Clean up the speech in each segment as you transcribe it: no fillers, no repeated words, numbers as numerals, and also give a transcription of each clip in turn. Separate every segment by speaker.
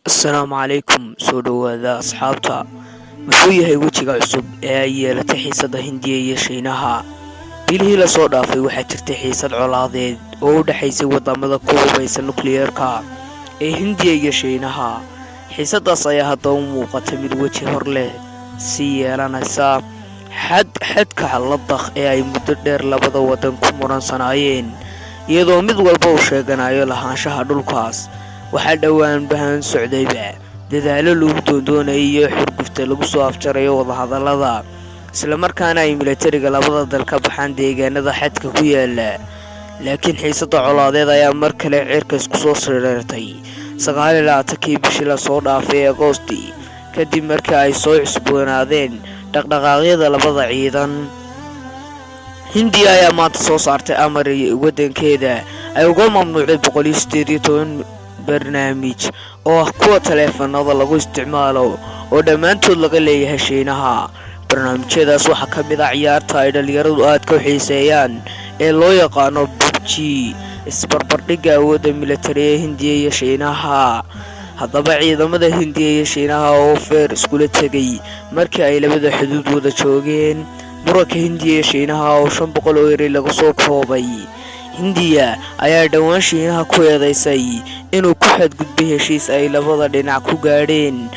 Speaker 1: Asalaamu calaykum, soo dhowaada asxaabta. Muxuu yahay wejiga cusub ee ay yeelatay xiisadda Hindiya iyo Shiinaha? Bilihii lasoo dhaafay waxaa jirtay xiisad colaadeed oo u dhexaysay wadamada ku hubaysa nukliyeerka ee Hindiya iyo Shiinaha. Xiisaddaas ayaa hadda u muuqata mid weji hor leh sii yeelanaysa. Xadka Ladakh ee ay muddo dheer labada wadan ku muransanaayeen, iyadoo mid walba uu sheeganayo lahaanshaha dhulkaas, waxaa dhowaan bahan socdayba dadaalo lagu doondoonayay iyo xurgufta lagu soo afjarayo wadahadallada, islamarkaana ay milatariga labada dal ka baxaan deegaanada xadka ku yaala. Laakiin xiisadda colaadeed ayaa mar kale cirka isku soo sireertay 29-kii bishii lasoo dhaafay ee Agoosti, kadib markii ay soo cusboonaadeen dhaqdhaqaaqyada labada ciidan. Hindiya ayaa maanta soo saartay amar waddankeeda ay uga mamnuucday 118 barnaamij oo ah kuwa taleefanada lagu isticmaalo oo dhammaantood laga leeyahay Shiinaha. Barnaamijyadaas waxaa ka mid ah ciyaarta ay dhallinyaradu aadka u xiiseeyaan ee loo yaqaano PUBG. Isbarbardhigga awoodda militari ee Hindiya iyo Shiinaha. Haddaba, ciidamada Hindiya iyo Shiinaha oo feer iskula tegay markii ay labada xuduud wada joogeen. Muranka Hindiya iyo Shiinaha oo 500 oo erey lagu soo koobay. Hindiya ayaa dhowaan Shiinaha ku eedeysay inuu ku xadgudbay heshiis ay labada dhinac ku gaadheen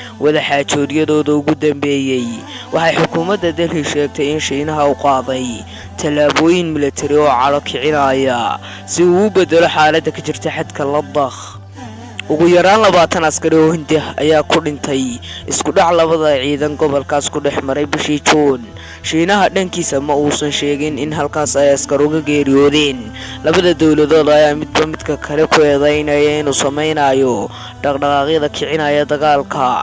Speaker 1: wadaxaajoodyadooda ugu dambeeyey. Waxay xukuumadda Delhi sheegtay in Shiinaha u qaaday tallaabooyin militari oo cadho kicinaya si uu u bedelo xaaladda ka jirta xadka Ladakh. Ugu yaraan 20 askari oo Hindi ah ayaa ku dhintay isku dhac labada ciidan gobolkaas ku dhex maray bishii Juun. Shiinaha dhankiisa ma uusan sheegin in halkaas ay askar uga geeriyoodeen. Labada dowladood ayaa midba midka kale ku eedeynaya inuu sameynayo dhaqdhaqaaqyada kicinaya dagaalka.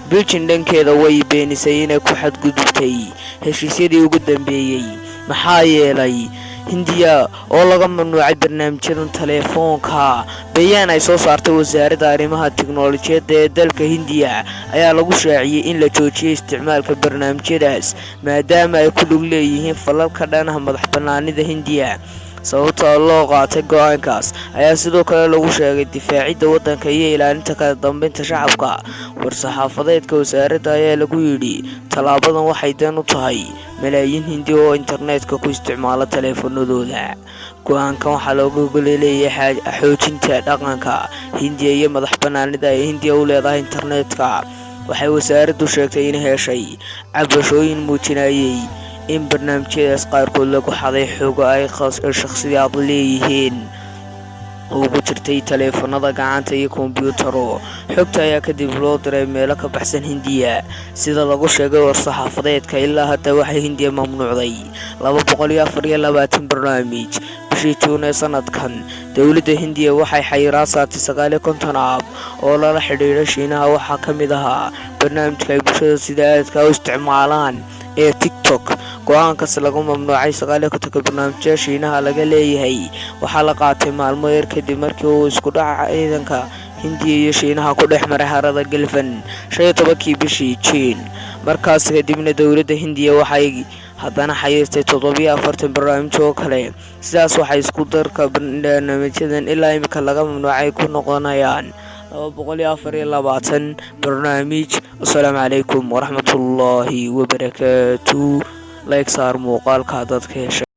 Speaker 1: Beijing dhankeeda way beenisay inay ku xadgudubtay heshiisyadii ugu dambeeyey. Maxaa yeelay Hindiya oo laga mamnuucay barnaamijyadan taleefoonka? Bayaan ay soo saartay wasaaradda arrimaha tiknolojiyadda ee dalka Hindiya ayaa lagu shaaciyey in la joojiyey isticmaalka barnaamijyadaas, maadaama ay ku lug leeyihiin falalka dhanaha madax bannaanida Hindiya. Sababta loo qaatay go-aankaas ayaa sidoo kale lagu sheegay difaacidda waddanka iyo ilaalinta kala dambeynta shacabka. War-saxaafadeedka wasaaradda ayaa lagu yidhi: "Tallaabadan waxay dan u tahay malaayiin Hindi oo internetka ku isticmaala taleefanadooda. Go-aankan waxaa looga golleeyahay xoojinta dhaqanka Hindiya iyo madax bannaanida ay Hindiya u leedahay internetka." Waxay wasaaraddu sheegtay in heshay cabashooyin muujinayay in barnaamijyadaas qaarkood lagu xaday xogo ay shakhsiyaad leeyihiin ugu jirtay taleefanada gacanta iyo kombiyuutaro. Xogta ayaa kadib loo diray meelo ka baxsan Hindiya, sida lagu sheegay war-saxaafadeedka. Ilaa hadda waxay Hindiya mamnuucday 224 barnaamij. Bishii Juun ee sanadkan, dowladda Hindiya waxay xayiraad saartay 59 app oo lala xidhiidha Shiinaha. Waxaa ka mid ahaa barnaamijka ay bulshada sida aadka u isticmaalaan ee TikTok. Go-aankaas lagu mamnuucay 59-ka barnaamijya Shiinaha laga leeyahay waxaa la qaatay maalmo yar kadib markii uu isku dhaca ciidanka Hindiya iyo Shiinaha ku dhex maray harada Galwan 15-kii bishii Juun. Markaas kadibna dowladda Hindiya waxay haddana xayirtay 47 barnaamij oo kale. Sidaas waxay isku darka barnaamijyadan ilaa imika laga mamnuucay ku noqonayaan 224 barnaamij. Asalaamu calaykum waraxmatullaahi wabarakaatu. Like saar muuqaalka dadka heshay.